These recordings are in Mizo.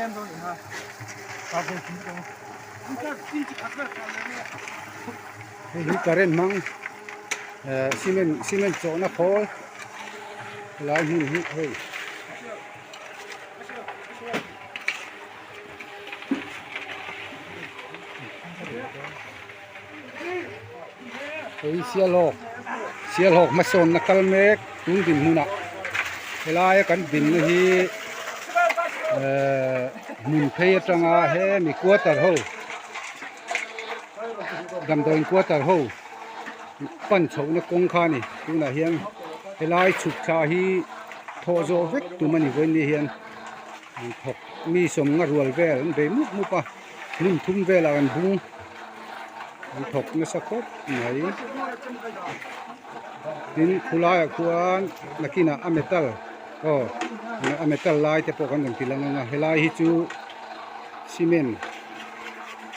Hei hi current hmang eh cement cement chawhna khawl helai hmun hi hei. Hei Sialhawk Sialhawk hmasawnna kal mek tun dinhmunah helaia kan dinna hi ehh hmun phei atanga hemi quarter ho damdawiin quarter ho pan chhohna kawng kha a ni tunah hian helai chhuk thla hi thawh zawh vek tum a ni vawiin ni hian thawk mi sawmnga rual vel an bei mup mup a. Hmun thum velah an bung an thawk nasa khawp mai tin khulaiah khuan nakinah a metal aw a metal lai te pawh kan rawn ti lang ang a helai hi chu cement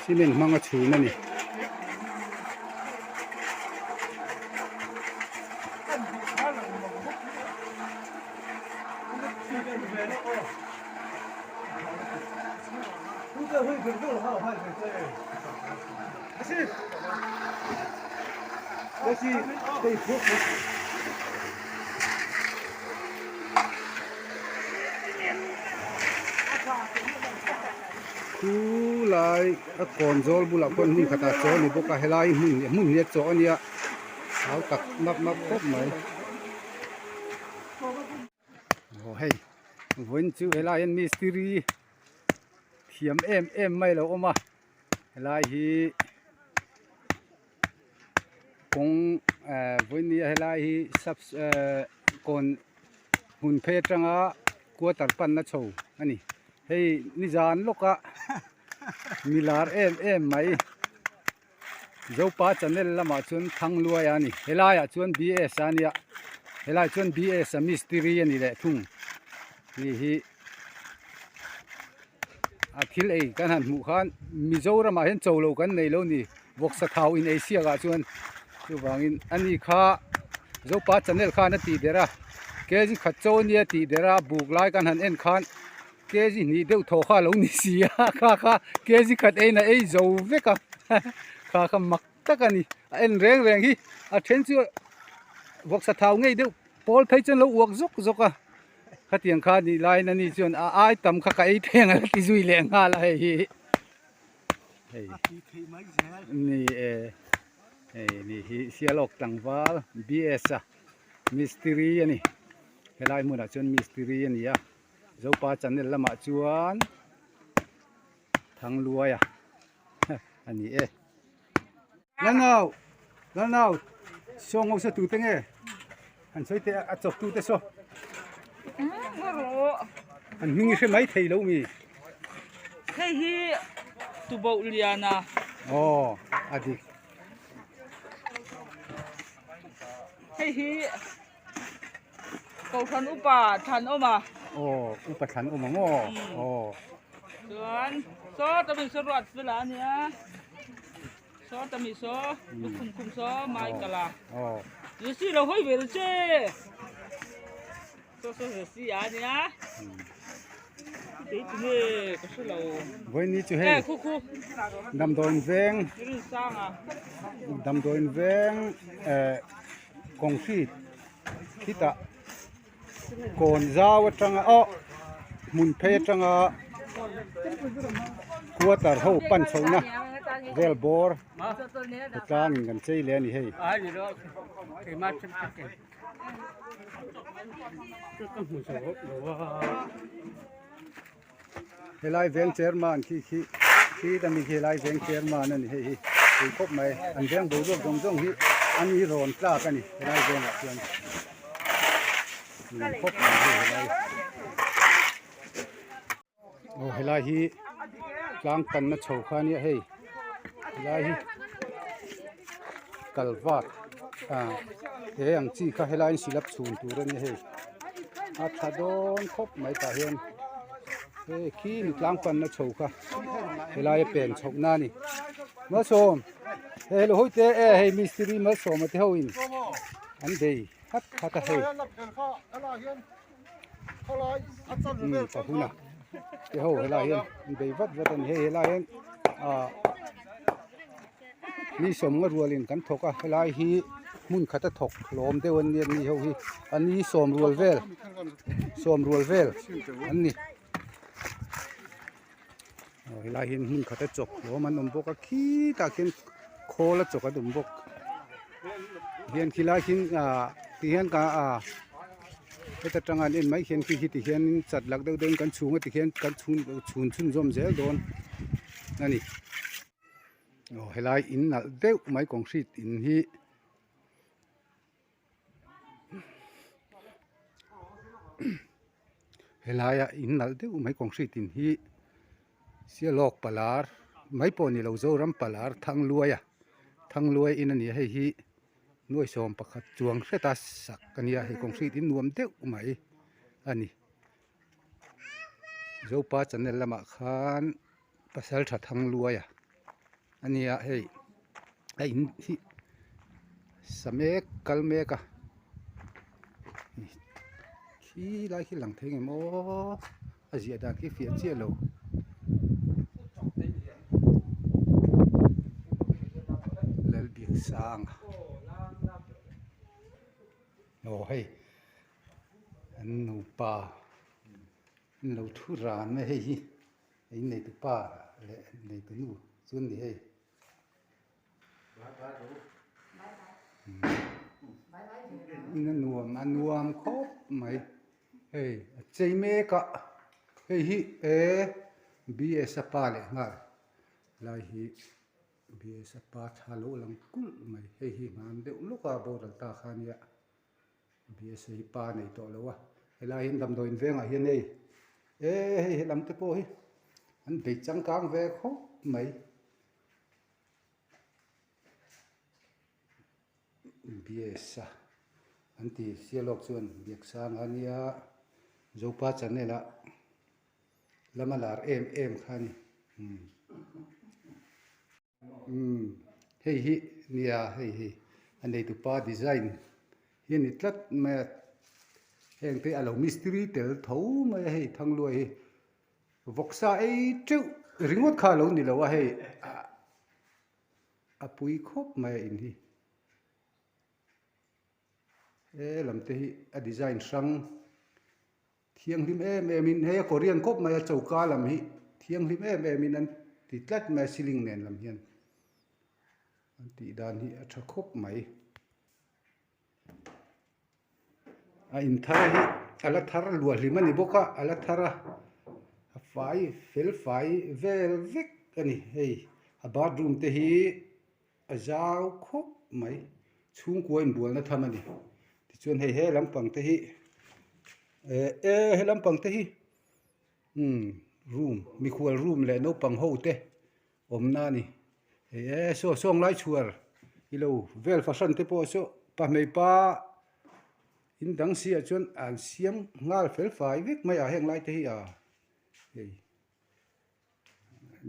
cement hmanga chhun a ni. Khu lai a kawn zawl bulah khuan hmun khatah chaw a ni bawk a helai hmun hmun hi a chaw a nia hau tak map map khawp mai. Aw hei vawiin chu helai hian mistiri thiam em em mai a lo awm a helai hi kawng eh vawiin nia helai hi sub eh kawn hmun phei atanga quarter panna chho a ni hei nizan lawka milar em em mai. Zopa channel lamah chuan Thangluai a ni helaiah chuan BS a nia helaiah chuan BS a mistiri a ni leh thung ni hi a thil ei kan han hmuh khan Mizoramah hian cho lo kan nei lo ni vawksa thau in ei siak ah chuan chuvangin ani kha Zopa channel khan a tih der a kg khat chaw ania tih der a buk lai kan han en khan. Kg hnih deuh thaw kha a lo ni si a kha kha kg khat eiin a ei zo vek a kha kha mak tak a ni a en reng reng hi a then chu vawksa thau ngei deuh pawl phei chuan lo uak zawk zawk a khatiang kha nih laiin ani chuan a ai tam kha ka ei thei ang a la ti zui leh nghal a hei hi hei ni e hei ni hi Sialawk tlangval BS a mistiri a ni helai hmunah chuan mistiri a ni a. Zopa channel lamah chuan Thangluaia a ni e. Lalnau Lalnau saw ngo sa tute nge han sawi teh a chawp tute saw an hming i hre mai thei lo mi. Hei hi tuboh liana. Aw a dik. Hei hi. Kohhran upa thlan awm a. Aw upa thlan awm ang aw aw. Chuan saw ta mi saw ruat fela a nia saw ta mi saw lukhum khum saw mai kala. Aw. Zesi lo hawi ve che. Saw saw zesi a nia. Tei tinge ka hre lo. Vawiin ni chu hei. Eh khu khu. Damdawiin veng. Rinsanga. Damdawiin veng eh. Concrete khitah kawn zau atanga aw hmun phei atanga quarter ho pan chhohna vel bawr tlangin kan chei leh a ni hei. Helai veng chairman khi khi khi ta mi khi helai veng chairman a ni hei hi pui khawp mai an veng boruak zawng zawng hi an i rawn tlak a ni helai vengah chuan nuam khawp mai hei helai aw helai hi tlang panna chho kha ania hei helai hi kalvat ah he ang chi kha helaiin silap chhun tur a ni hei. A tha dawn khawp mai tah hian hei khi mi tlang panna chho kha helai a pen chhoh na a ni Malsawm hei lo hawi te e hei mistiri Malsawma te ho in an bei hat hat a hei umm ka hun a. Te ho helai hian an bei vat vat a ni. Hei helai hian ah mi sawmnga rualin kan thawk a, helai hi hmun khata thawk hlawm deuh an nia ni ho hi a ni sawm rual vel sawm rual vel an ni. Aw helai hian hmun khata chawk hlawm an awm bawk a khitah khian khawl a chawk an awm bawk hian khilai khian ah ti hian ka ah heta tanga an en mai khian khi khi ti hian chat lak deuh deuhin kan chhung a ti khian kan chhun chhun chhunzawm zel dawn a ni. Aw helai in nalh deuh mai concrete in hi. Helaia in nalh deuh mai concrete in hi Sialawk palar mai pawh ni lo Zoram palar Thangluaia Thangluai in a ni a hei hi nuai 11 chuang hreta sak a nia hei concrete in nuam deuh mai a ni Zopa channel lamah khan Pasaltha Thangluaia a nia hei a in hi sa mek kal mek a khi lai khi lang thei ngem aw a ziah dan khi fiah chiah lo. Lalbiaksanga aw hei an nupa an lo thu ran a hei hi. In neitu pa leh neitu nu chu an ni hei. In a nuam a nuam khawp mai hei a chei mek a hei hi e BS a pa leh nghal lai hi BS a pa thla lo lang kulh mai hei hi hman deuh lawk a boral ta kha ania. BSA hi pa a nei tawh lo a, helai hian damdawiin vengah hian hei e hei helam te pawh hi an bei changkang ve khawp mai. BSA an ti sialawk chuan Biaksanga a nia Zopa channel ah lama lar em em kha a ni. Umm hei hi nia hei hi a neitupa design hi a ni tlat mai a heng te a lo mistiri tel tho mai a hei thangluai hi vawksa ei teuh ringawt kha a lo ni lo a hei a pui khawp mai a in hi he lam te hi a design hrang. Thianghlim em em in hei a Korean khawp mai a choka lam hi thianghlim em em in an ti tlat mai a ceiling nen lam hian an tih dan hi a tha khawp mai. A in thar hi a la thar luah hlim a ni bawk a a la thar a a fai fel fai vel vek a ni hei a bathroom te hi a zau khawp mai chhungkua inbualna tham a ni tichuan hei he lampang te hi eh e he lampang te hi umm room mikhual room leh naupang ho te awmna a ni hei e saw sawng lai chhuar ilo vel fahran te pawh saw pahmei pa in dang si ah chuan an siam nghal fel fai vek mai a heng lai te hi a hei.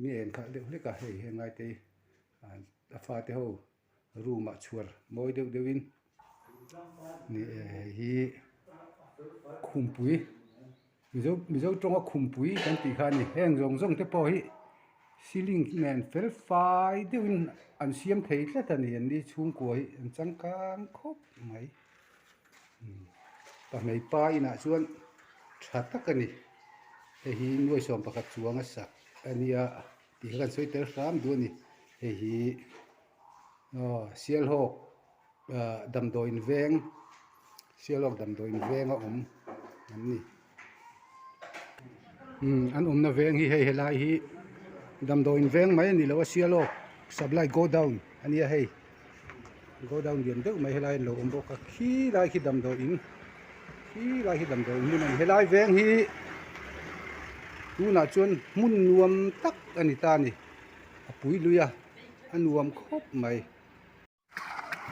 Mi en khalh deuh hlek a hei heng lai te hi a fate ho room ah chhuar mawi deuh deuh in ni e hei hi khumpui mizo mizo tawnga khumpui kan tih kha a ni heng zawng zawng te pawh hi ceiling nen fel fai deuh in an siam thei tlat a ni an ni chhungkua hi an changkang khawp mai pahmei pa inah chuan tha tak a ni hei hi nuai 11 chuang a sak a nia tih kha kan sawi tel hram duh a ni hei hi aw sialhawk ah damdawiin veng sialhawk damdawiin veng a awm an ni umm an awmna veng hi hei helai hi damdawiin veng mai a ni lo a sialhawk supply godown a nia hei. Godown lian deuh mai helai an lo awm bawk a khi lai khi damdawiin khi lai khi damdawiin hmun a ni helai veng hi tunah chuan hmun nuam tak a ni ta a ni a pui lui a a nuam khawp mai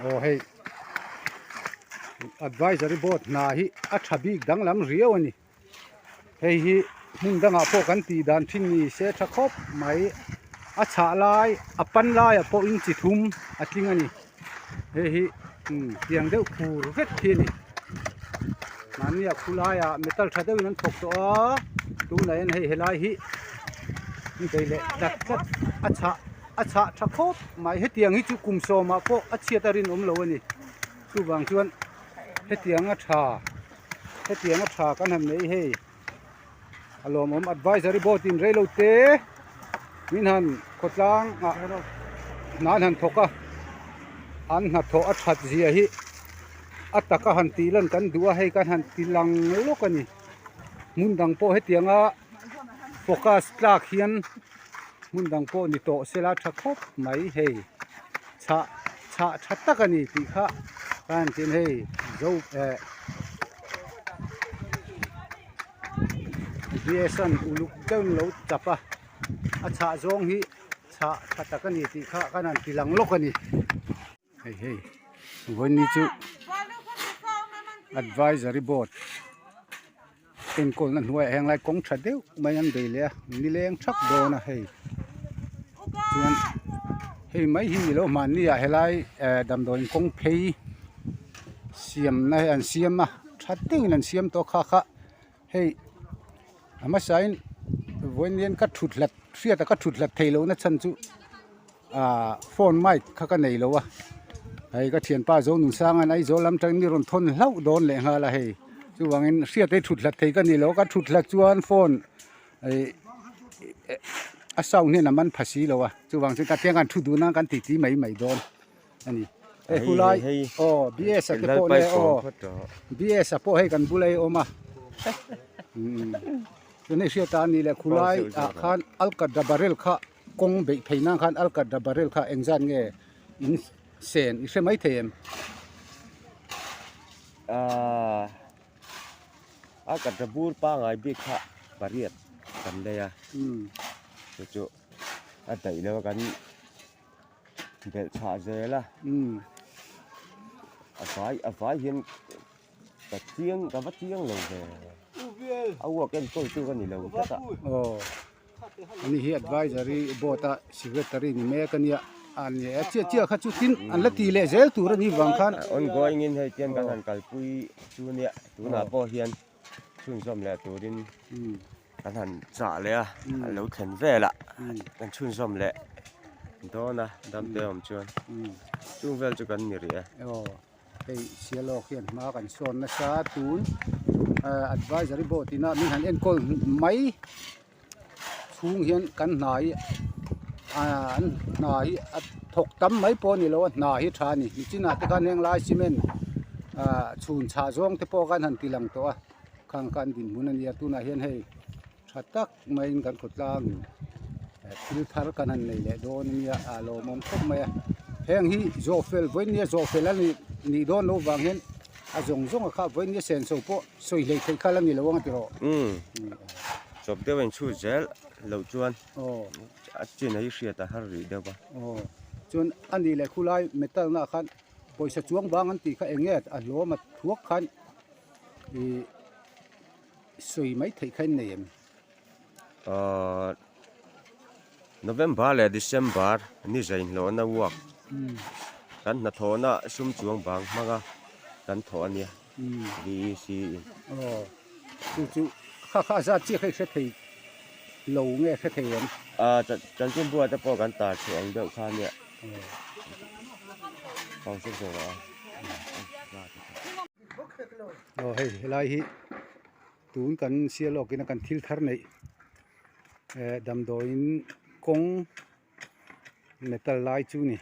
aw hei advisory board hna hi a tha bik danglam riau a ni. Hei hi hmun dangah pawh kan tih dan thin ni se tha khawp mai. A chhah lai a pan laiah pawh in chi thum a tling a ni. Hei hi tiang deuh fur vek khi a ni. Mahnia khu laiah metal tha deuhin an thawk tawh a. Tunah hian hei helai hi bei leh tlat tlat a chhah a chhah tha khawp mai hetiang hi chu kum sawmah pawh a chhiat a rinawm lo a ni chuvang chuan hetiang a tha hetiang a tha kan han nei hei a lawmawm advisory board in reilo te min han khawtlang ah hna an han thawk a an hnathawh a that zia hi a taka han tih lan kan duh a hei kan han ti lang lawk a ni hmun dang pawh hetianga focus tlak hian hmun dang pawh ni tawh sela tha khawp mai hei chhah chhah tha tak a ni tih kha ka han tin hei zo eh B_S an uluk deuhin lo chap a a chhah zawng hi chhah tha tak a ni tih kha ka han ti lang lawk a ni. Hei hei vawiin chu advisory board enkawlna hnuaiah hian lai kawng tha deuh mai an bei leh a nileng thak dawn a hei chuan hei mai hi ni lo mahni ah helai eh damdawiin kawng phei siamna hi an siam a tha deuhin an siam tawh kha kha hei a hmasain vawiin hian ka thut hlat hriat a ka thut hlat theih lohna chhan chu. Ahh phone mic kha ka nei lo a hei ka thianpa Zonunsanga'n Aizawl lam tangin mi rawn thawn hlauh dawn leh nghal a hei chuvangin hriat hi thut hlat thei ka ni lo ka thut hlat chuan phone ih a sound hian a man pha si lo a chuvang chuan ka tiang khan thu dun a kan titi mai mai dawn a ni hei khulai aw BS a te pawh le aw BS a pawh hei kan bula hi a awm a umm chuan hei hriat a ni leh khulai ah khan alkatra barrel kha. Kawng beih phei nan khan alkatra barrel kha engzat nge in sen i hre mai thei em? Aaa alkatra bur pangai bik kha pariat kan lei a chu chu a daih lo a kan belh chhah zel a a vai a vai hian ka chiang ka va chiang lo ve a uak enkawl tu ka ni lo tlat a. Aw. Ani hi advisory board a secretary ni mek a nia a ni a chiah chiah kha chu tin an la ti leh zel tur a nih vang khan ongoing in hei tian kan han kalpui chu nia tunah pawh hian chhunzawm leh turin kan han chah leh a a lo thlen vel a kan chhunzawm leh dawn a damte awm chuan chung vel chu kan ni rih e. Hei Sialawk hian hma kan sawn nasa tun advisory board ina min han enkawl mai chhung hian kan hna hi an hna hi a thawk tam mai pawh a ni lo a hna hi tha a ni nichinah te khan heng lai cement chhun chhah zawng te pawh khan han ti lang tawh a khang kha an dinhmun a nia tunah hian hei tha tak maiin kan khawtlang thil thar kan han nei leh dawn ania a lawmawm khawp mai a heng hi zawh fel vawinia zawh fel a nih nih dawn loh vang hian a zawng zawng a kha vawinia senso pawh sawi hlei theih kha la ni lo ang tiraw umm chawp deuh a inchhut zel loh chuan aw a chin a hi hriat a har rih deuh a aw chuan a nih leh khulai metal na khan pawisa chuang bang an tih kha eng nge a hlawm a thuak khan ih. Sawi mai theih kha in nei em? Ahh November leh December ni zainhlawhna work kan hnathawhna sum chuang bang hmanga kan thawh a nia VEC in. Aw chu chu kha kha a zat chiah kha i hre thei lo nge hre thei em? Ahh chanchinbua te pawh kan tar chhuah ang deuh kha ania. Aw zawh a. Aw hei helai hi tun kan sial lawk in a kan thil thar neih eh damdawiin kawng metal lai chu ni.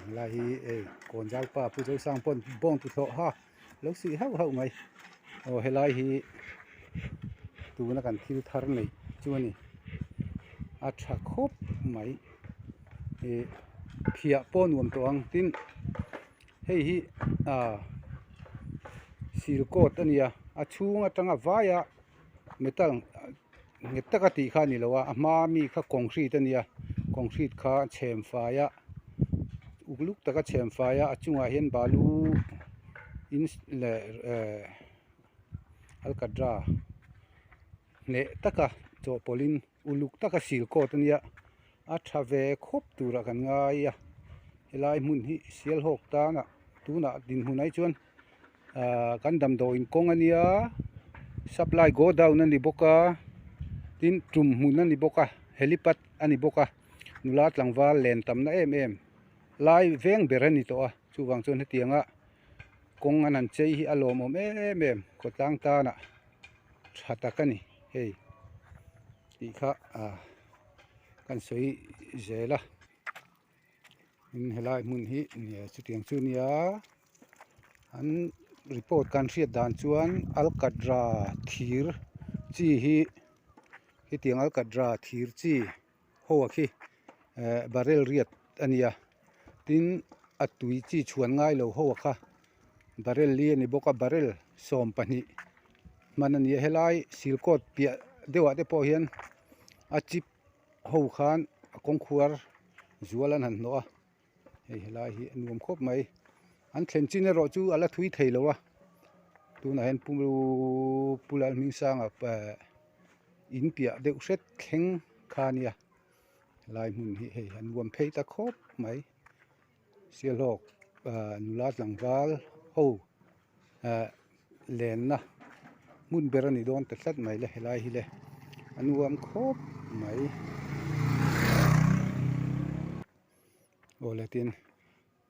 Helai hi hei kawn zau pa pu Zosang pawn bawng tuthlawh ha lo suih hauh hauh mai aw helai hi tuna kan thil thar neih chu a ni a tha khawp mai ih phiah pawh nuam tawh ang tin hei hi ah sil coat a ni a a chhung atanga vaia metal nghet taka tih kha a ni lo a a hma mi kha concrete a nia concrete kha chhem fai a uk luk taka chhem fai a a chungah hian balu in leh eh alkatra hneh taka chawhpawlhin uluk taka sil coat a nia a tha ve khawp turah kan ngai a helai hmun hi sialhawk tana tunah dinhmun ah hi chuan. Ahh kan damdawiin kawng a nia supply godown a ni bawk a tin tum hmun a ni bawk a helipad a ni bawk a nula tlangval len tamna em em lai veng ber a ni tawh a chuvang chuan hetianga kawng an han chei hi a lawmawm em em khawtlang tanah tha tak a ni hei tih kha ah kan sawi zel a. In helai hmun hi chutiang chu nia an report kan hriat dan chuan alkatra thir chi hi hetiang alkatra thir chi ho a khi eh barrel riat a nia tin a tui chi chhuan ngai lo ho a kha barrel li a ni bawk a barrel 12 hman a ni a helai silkawt piah deuh ah te pawh hian a chip. Ho khan a kawngkhuar zual an han hnawh a hei helai hi a nuam khawp mai an thlen chin erawh chu a la thui thei lo a tunah hian pu pu Lalhmingsanga eh in piah deuh hret thleng kha a nia helai hmun hi hei a nuam phei ta khawp mai Sialhawk ah nula tlangval ho eh lenna hmun ber a ni dawn ta tlat mai le helai hi le a nuam khawp mai aw le tin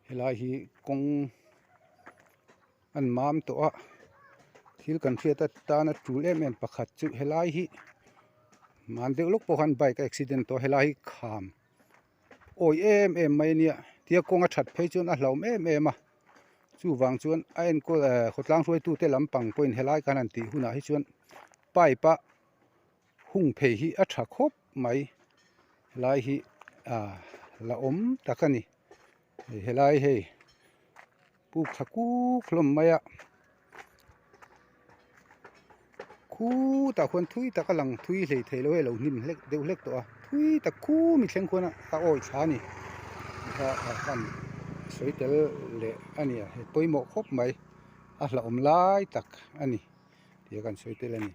helai hi kawng an mam tawh a thil kan hriat atana tul em em pakhat chu helai hi man deuh lawk pawh khan bike a accident tawh a helai hi kham. Awi em em mai ania tia kawng a that phei chuan a hlauhawm em em a chuvang chuan a enkawl eh khawtlang hruaitute lampang pawhin helai khan han tih hunah hi chuan pipe a hung phei hi a tha khawp mai helai hi ah la awm tak a ni helai hei puk thla kuk hlawm mai a khutah khuan thui tak a lang thui hlei thei lo hei a lo hnim hlek deuh hlek tawh a thui tak khum i thleng khuan a awi thla a ni kha khan sawi tel leh a ni a hei pawimawh khawp mai a hlauhawm lai tak a ni tih a kan sawi tel a ni.